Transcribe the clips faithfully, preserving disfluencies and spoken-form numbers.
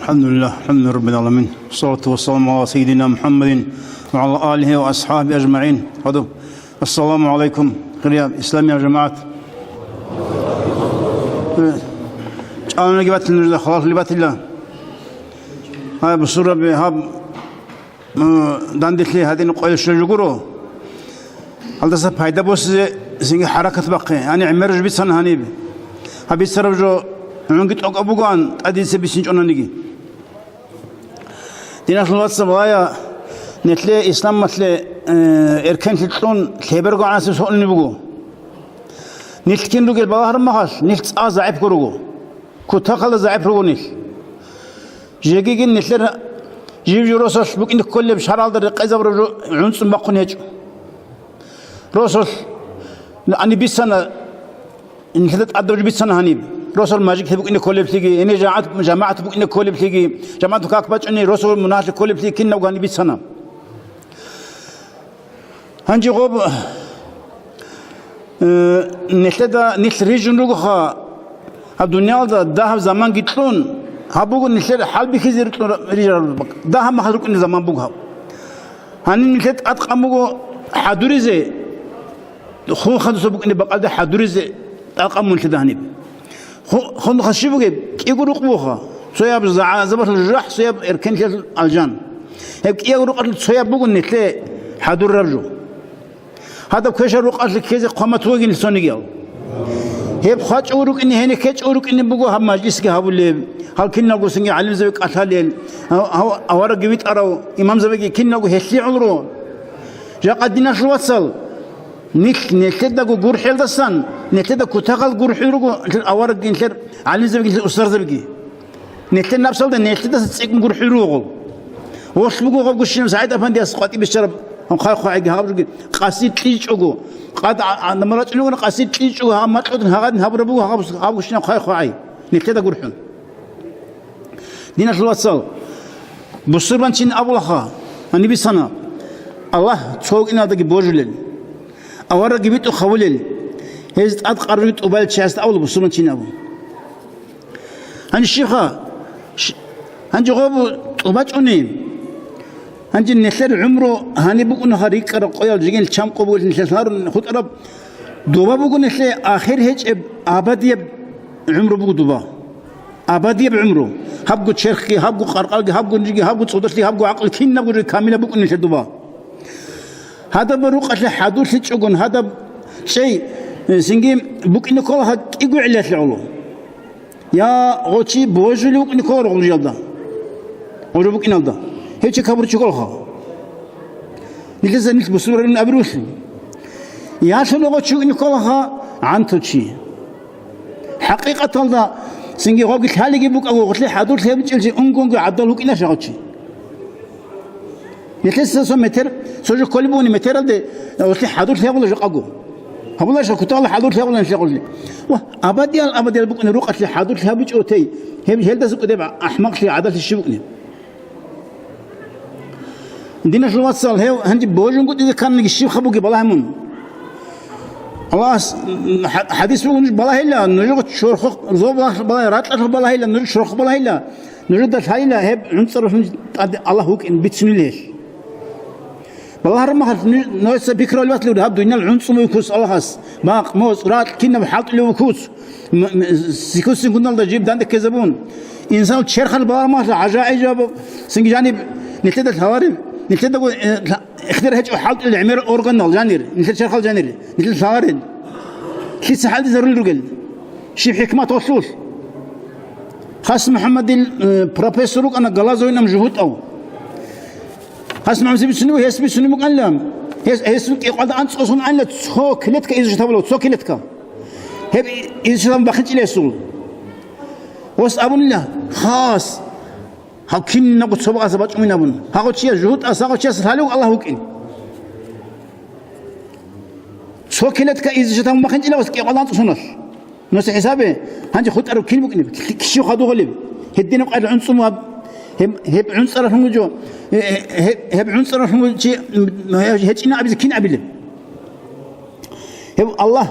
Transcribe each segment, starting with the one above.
الحمد لله، الحمد لله رب العالمين. والصلاة والسلام على سيدنا محمد وعلى آله وأصحابه أجمعين. Гьадаб. السلام عليكم, хириял исламиял жамагӀат. Э, чӀаланиги батила нужеда, халалъули батила. Гьай, бусурбаби, гьаб, м, данделъи гьадин къойил щвел жо гуро. Гьалдаса пайда босизе цинги хӀаракат бахъе. Гьаниб гӀемер жо бицана гьаниб. Гьаб бицараб жо гӀунги тӀокӀаб бугоан, тӀаде дица бицинчӀониги. Диналъул вацал, балагье, нилъее исламалъе, э, эркенлъи кьун лъеберго гӀанасеб сорни буго. Нилъ кин ругел балагьараб мехалъ, нилъ цӀа загӀипго руго. Кутакалда загӀип руго нилъ. Жегиги нилъер жив-жив росулъ букӀине кколеб шаргӀалда рекъезабураб жо гӀунцӀун бахъун гьечӀо. Росулъ гьаниб бицана, нилъеда тӀадаб жо бицана гьаниб. Росул мажгиталда букӀине кколеблъиги, гьенир жамагӀат, жамагӀат букӀине кколеблъиги, жамагӀат как бачӀуней, росул мунагьалъе кколеблъиги кинабго гьаниб бицана. Гьанже гъоб, э, нилъеда, нилъ рижун ругоха, гьаб дуниялда дагьаб заманги кьун, гьаб буго нилъер хӀалбихьизе рукьун рижараб, дагьаб мехалъ рукӀунеб заман буго гьаб. Гьаниб нилъер тӀадкъан буго хӀадуризе, хун хадуса букӀунеб бакӀалде хӀадуризе тӀадкъан буго нилъеда гьаниб. Ху-, хун хадуса щиб бугеб? КӀиго рукъ бугоха. Цояб загӀа-, загӀазабалъул жужахӀ, цояб эркенлъиялъул алжан. Гьеб кӀиябго рукъалъул цояб буго нилъее хӀадурараб жо. Гьадаб квешаб рукъалъе ккезе хъван батугин цонигиял. Гьеб хвачӀого рукӀине, гьенир ккечӀого рукӀине буго гьаб мажлисги гьабулеб, гьал киналго цинги гӀалимзаби кӀалъалел, гьав-, гьав-, аварагги витӀарав имамзабиги киналго гьелъие гӀоло. Жакъа, диналъул вацал, нилъ нилъедаго гурхӀелдасан, нилъеда кутакал гурхӀел руго, нилъер аварагги, нилъер гӀалимзабиги, нилъер устарзабиги. Нилъер напсалда нилъедаса цӀикӀкӀун гурхӀел руго. Гъолъ буго гъаб гущинаб СагӀид-апандияс къватӀиб бищараб, хъай-хъвагӀайги гьаб жуги, къаси кьижчӀого, къад а-, а-, намарачӀун вугони къаси кьижчӀого, гьаб макьудин гьагадин гьабураб буго гьаб, гьаб гущинаб хъай-хъвагӀай, нилъеда гурхӀун. Диналъул вацал, бусурбанчи абулаха, гьаниб бицана, Аллагь цо вукӀиналдаги божулел, аварагги битӀухъ гьавулел, гьез тӀад къарурги тӀубалел чиясда абула бусурбанчи абун. Гьанже щибха, щ-, гьанже гъоб тӀубачӀони, гьанже нилъер гӀумру гьаниб букӀунаха рикӀкӀараб къоял жигин чам къо бугелъ нилъер лъарун хутӀараб, доба буго нилъее ахир гьечӀеб абадияб гӀумру буго доба. Абадияб гӀумру. Гьабго черхги, гьабго къаркъалги, гьабго нижги, гьабго цӀодорлъи, гьабго гӀакълу кинабго жо камилаб букӀун нилъер доба. Гьадаб рукъалъе хӀадурлъичӀогон, гьадаб чӀей, э, цинги букӀине кколаха кӀиго гӀиллалъе гӀоло. Я гъочи божулев вукӀине ккола гъужиялда. Гъужу букӀиналда. Гьев чи кабурчи кколаха. Нилъеца нилъ бусурбарин абирулъи. Ялъуна гъочи вукӀине кколаха гӀанту чи. ХӀакъикъаталда, цинги гъоги лъалиги букӀаго, гъолъи хӀадурлъи гьабичӀел чи унгунги гӀадал вукӀинаша гъочи. Нилъеца цо метер, цо жо кколеб бугони метералде, гъолъи хӀадурлъи гьабула жакъаго. Гьабулаша кутала хӀадурлъи гьабула нилъе гъолъи. Ва абадиял, абадиял букӀуна рукъалъе хӀадурлъи гьабичӀо тей, гьеб, гьелдаса кӀудеб ахӀмакълъи гӀадалъи щиб букӀунеб? Диналъул вацал, гьев гьанже божунгутӀизе ккананиги щибха бугеб балагье мун. Аллагьас, м, хӀа-, хӀадис буго, нуж балагьила, нужего чорхо-, зобалахъ балагьила, ракьалъ балагьила, нуж чорхо балагьила, нужеда лъайила гьеб гӀунцӀаралъун тӀаде Аллагь вукӀин бицунел гьелъ. Балагьараб мехалъ, нугьеца пикрал батлур, гьаб дунял гӀунцӀун вукус Аллагьас, бакъ, моцӀ, ракь, кинаб хӀалтӀулев вукус, м-, м-, сикуссингуналда жиб дандеккезабун. Инсан черхал балагьараб мехалъ, гӀажаиб жаваб, цинги жаниб, нилъеда лъалареб, нилъедаго, э, лъа-, ихтияр гьечӀо хӀалтӀулел гӀемер органал жанир, нилъер черхал жанир, нилъер лъаларел. Лъица хӀалтӀизарулел ругел? Щиб хӀикмат гъолъулъ? Хас МухӀаммадил, э, профессор рукӀана Галазовинам жугьутӀав. Гьас нугӀмазе бицунеб, гьес бицунеб букӀанила, гьес, гьесул кӀикъвалда анцӀ цӀосун анила цо клетка изжитабула, цо клетка. Гьеб изжитабун бахинчӀила гьесул. Гьес абунила, хас, гьав кинабго цо бакъаса бачӀунин абун. Гьагъо чияс жугьутӀас, гьагъо чияс лъалев Аллагь вукӀин. Цо клетка изжитабун бахинчӀила гьес кӀикъвалда анцӀ цӀосуналъ. Нуса хӀисабе, гьанже хутӀараб кин букӀинеб, щив хадугъулеб? Гьединаб къайда гӀунцӀун ваб, гьеб, гьеб гӀунцӀаралъун вуго, э, э, гьеб, гьеб гӀунцӀаралъун вуго чи, м, гьечӀина абизе кин абилеб? Гьеб Аллагь,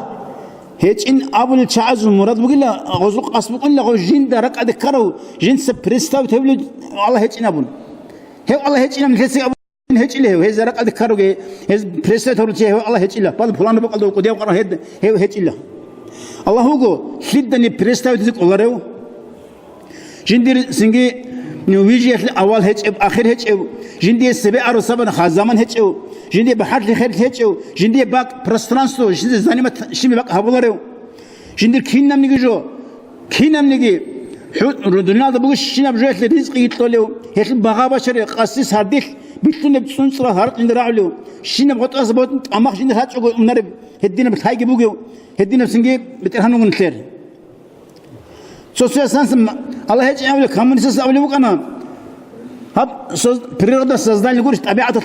ГьечӀин абулел чагӀазул мурад бугила, гъозул къасд букӀунила гъов жинда ракӀалде ккарав, жинца представить гьавулев Аллагь гьечӀин абун. Гьев Аллагь гьечӀинаб нилъеца абун гьечӀила гьев, гьез ракӀалде ккаравги, гьез представить гьавулев чи гьев Аллагь гьечӀила, бал пуланаб бакӀалда вукӀудев къаран гьед-, гьев гьечӀила. Аллагьуго лъидани представить гьезе кӀоларев? Жиндир цинги вижиялъе авал гьечӀеб, ахир гьечӀев, жиндие цебе арусабан ха-, заман гьечӀев, жиндие бахӀарли херлъи гьечӀев, жиндие бакӀ, пространство, жиндие занимать щиб бакӀ гьабуларев, жиндир кинабниги жо, кинабниги хӀу-, ру-, дуниялда бугебщинаб жоялъе ризкъиги кьолев, гьелъул багъа-бачари, къаси-сардилъ, билълъунеб цӀунцӀра гьаракь жинда рагӀулев, щинаб гъотӀазда бокьун тӀамах жинда лъачӀого унареб гьединаб лъайги бугев, гьединаб цинги БетӀергьан вугин нилъер. Цо-цояс гьанса м-, Аллагь гьечӀин абулеб, коммунистас абулеб букӀана, гьаб соз-, природа создания гурищ, тӀабигӀаталъ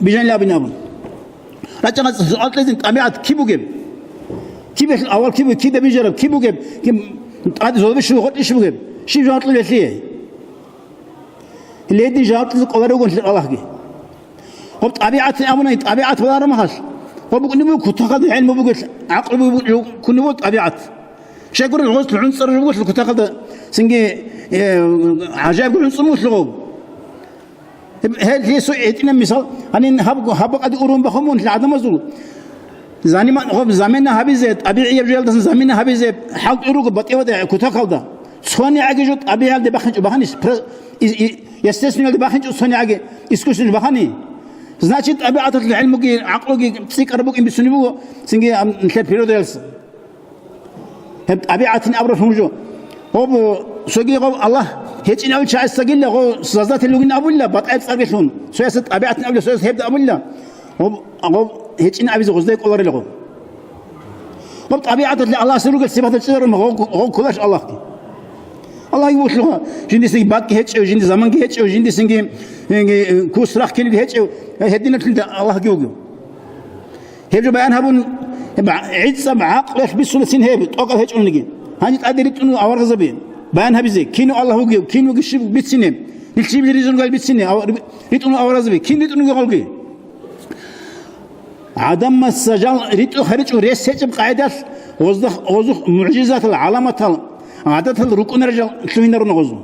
бижанила абин абун. РачӀа-, суал кьезин, тӀабигӀат киб бугеб? Киб гьелъул авал киб бугеб, кида бижараб, киб бугеб? Киб тӀаде золбищ бугеб, гъоркьищ бугеб? Щиб жаваб кьолеб гьелъие? Гьеле гьедин жаваб кьезе кӀоларевгун Аллагьги. Гъоб тӀабигӀатин абуна, тӀабигӀат балараб мехалъ, гъоб букӀунеб буго кутакалда гӀелму бугелъ, гӀакълу бугелъ, ккунеб буго тӀабигӀат. Щайгурелъул гъоз лъугӀун цӀараб жо бугелъул кутакалда цинги, э, гӀажаиб гугӀун цӀун вугелъул гъов. Гьеб, гьел гьесул гьитӀинаб мисал, гьанин гьаб, гьаб бакӀалде ургъун бахъун мун гӀадамазул. Занима-, гъоб замена гьабизе, тӀабигӀияб жоялдасан замена гьабизе хӀалтӀи руго батӀи-батӀи кутакалда. ЦонигӀаги жо тӀабигӀиялде бахинчӀо бахани, про-, и-, и-, естественниялде бахинчӀо цонигӀаги, искусственный бахани. Значит, тӀабигӀаталъул гӀелмуги, гӀакълуги цӀикӀкӀараб букӀин бицунеб буго, цинги, ам, нилъер природалъ. Гьеб тӀабигӀатин абуралъун жо. Гъоб, цоги гъоб Аллагь гьечӀин абулев чагӀасдагила, гъов создатель вугин абулила, батӀаяб цӀарги лъун. Цоясда тӀабигӀатин абулила, цоясда гьеб абулила. Гъоб, гъоб гьечӀин абизе гъоздай кӀоларила гъоб. Гъоб тӀабигӀаталъе Аллагьасда ругел сипатал чӀезарун гъов, гъов кколаш Аллагьги. Аллагьги вугелъулха, жиндисеги бакӀги гьечӀев, жинди заманги гьечӀев, жиндисеги, э, кус рахъ кинабги гьечӀев, э, гьединаблъунда Аллагьги вугев. Гьеб жо баян гьабун, гьеб гӀицӀаб гӀакълуялъ бицунецин гьеб, тӀокӀаб гьечӀониги. Гьаниб тӀаде ритӀун аварагзаби баян гьабизе, кин Аллагь вугев, кин вугев щиб бицине, нилъ щиб ризунги бицине, ав-, ритӀун аварагзаби, кин ритӀунги гъолги. ГӀадамаз жал ритӀухъ гьаричӀо рес гьечӀеб къагӀидалъ, гъозда-, гъозухъ мугӀжизатал, гӀаламатал, гӀадатал рукӀунарел жал лъугьинаруна гъозу.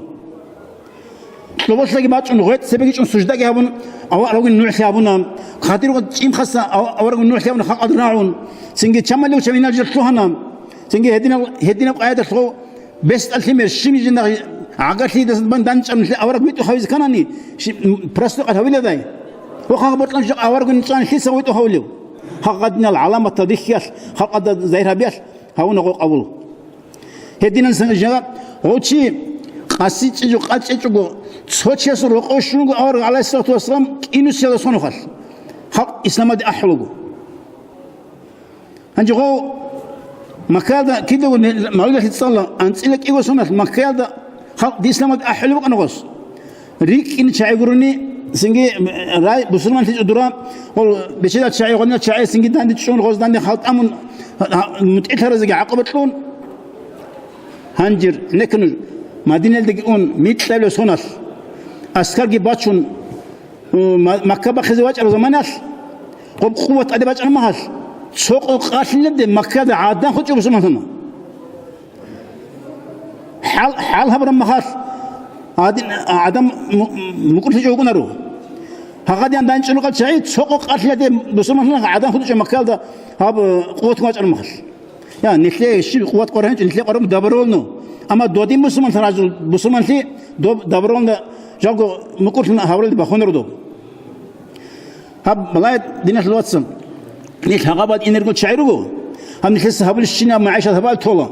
Кьоболлъаги бачӀун, гъветӀ цебеги чӀун суждаги гьабун, аварагун нугӀлъи гьабуна. Хадирго чӀимхаса ав-, аварагун нугӀлъи гьабуна халкъалда рагӀун. Цинги чамалев чаминал жо лъугьана. Цинги гьединаб, гьединаб къайдалъго бесдалъи мер щиб жинда гӀагарлъидасан бан данчӀарун лъи авараг витӀухъ гьавизе кканани, щиб, м, простокъал гьавиладай? Ва хъа бокьун жакъа аварагун чӀван лъиса витӀухъ гьавулев? Хъа гъадинал гӀаламатал рихьиялъ, халкъалда загьир гьабиялъ гьавуна гъо къабул. Гьединан сан жага гъов чи къаси чӀичӀо, къачӀичӀого, цо чиясул рокъов щунго авараг, гӀалайгьиссалату вассалам, кӀинусиялда сонухъалъ, халкъ исламалде ахӀулаго. Гьанже гъов Маккаялда кидаго не-, мавлидалъе цӀала, анцӀила кӀиго соналъ Маккаялда халкъ исламалде ахӀулеб букӀана гъос. РикӀкӀине чагӀи гурони, цинги рай бусурманлъичӀо дура, гъол бечедал чагӀи, гъонал чагӀи, цинги данде чӀун, гъоз данде хал тӀамун, гьа-, гьа-, мутӀигӀлъаразеги гӀакъуба кьун. Гьанжир, гӀенекке нуж, Мадинаялдаги ун, микьабилеб соналъ, аскарги бачун, у, Ма-, Макка бахъизе вачӀараб заманалъ, гъоб къуват тӀаде бачӀараб мехалъ, цо къо къалъиладе Маккада гӀадан хутӀчӀо бусурманлъана. ХӀал, хӀал гьабураб мехалъ, гьадин, гӀадан му-, мукӀурлъичӀо вукӀунаро. Гьагъадин данчӀун рукъал чагӀи цо къо къалъиладе бусурманлъана гӀадан хутӀчӀо Маккаялда гьаб, э, къуват вачӀараб мехалъ. Я, нилъее щиб къуват къваригӀинчӀо, нилъее къваригӀун добровольно. Амма додин бусурманлъи разул, бусурманлъи доб-, добровольно жалго мукӀурлъун гьавуралде бахунаро доб. Гьаб, балагье, диналъул вацал, нилъ гьагъабад инергол чагӀи руго. Гьаб нилъеца гьабулищинаб магӀишат гьабал тола.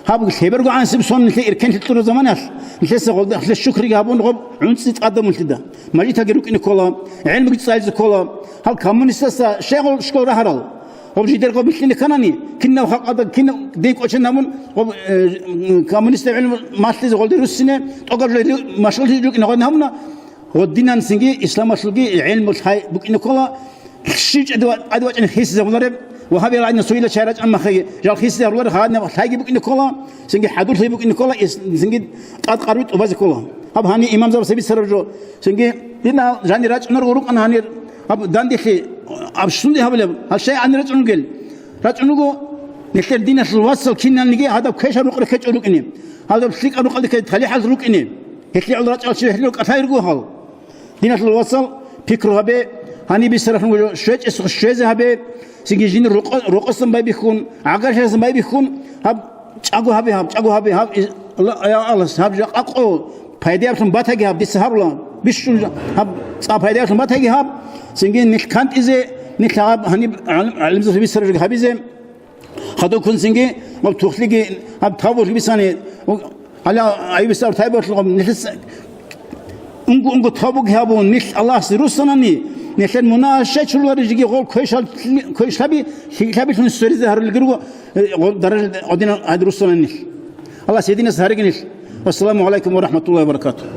Гьаб лъеберго гӀансиб сон нилъее иркенлъи кьураб заманалъ, нилъеца гъолда нилъер шукриги гьабун гъоб гӀунцӀи тӀадаб мулъида. Мажиталги рукӀине ккола, гӀелмуги цӀализе ккола. Гьал коммунистаса щегъул школ рагьарал? Гъоб жидерго билълъине кканани, кинав халкъалда, кинав дин кӀочон гьабун, гъоб, э, коммунистав гӀелму малъизе гъолде руссине, тӀогаб жо ри-, машгъуллъи рукӀине гъодин гьабуна, гъодинан цинги исламалъулги гӀелму лъай букӀине ккола, щив чӀеде ва-, тӀаде вачӀине хисизе гьабулареб, вагьабиял гӀадин суила чай рачӀан махаги, жал хисизе гьабулареб гьагъадинаб лъайги букӀине ккола, цинги хӀадурлъи букӀине ккола, ис-, цинги тӀад къарби тӀубазе ккола. Гьаб гьанир имамзабаца бицараб жо, цинги динал жанир рачӀунарго рукӀана гьанир, гьаб данделъи, аб сунде гьабулеб, гьал щай гьанир рачӀун ругел? РачӀун руго, Нилъер диналъул вацал киналниги гьадаб квешаб рукъ рекечӀо рукӀине, гьадаб лъикӀаб рукъалде ккей талихӀал рукӀине. Гьелъие гӀоло рачӀал чи гьелъул кӀалъай руго гьал. Диналъул вацал, пикру гьабе, гьаниб бисаралъун щвечӀесухъ щвезе гьабе, цинги жинда рокъо-, рокъосан байбихьун, гӀагарлъиялъан байбихьун, гьаб чӀаго гьабе, гьаб чӀаго гьабе, гьаб ис-, Алла-, я Аллагь, гьаб жакъа къо пайдаяблъун батаги гьаб, дица гьабула, бищун жа-, гьаб цӀа пайдаяблъун батаги гьаб, цинги нилъ кантӀизе, нилъ гьаб гьаниб гӀалим-, гӀалимзабаз бисаралъун гьабизе. Хадуб ккун цинги, гьаб тухлъиги, гьаб тавбулъ бицани, гьале Айюб бисар тавбулъ гьаб нилъеца унго-унго тавбуги гьабун, нилъ Аллагьасе руссанани, нилъер мунагьал щай чурулари жиги гъол квешал-, квешлъаби, лъикӀлъабилъун сверизе гьарулел гурго, э, гъол даража гьадинал гьадин руссанани нилъ. Аллагьас гьединас гьариги нилъ. Вассаламу гӀалайкум ва рахӀматуллагьи ва баракатугь.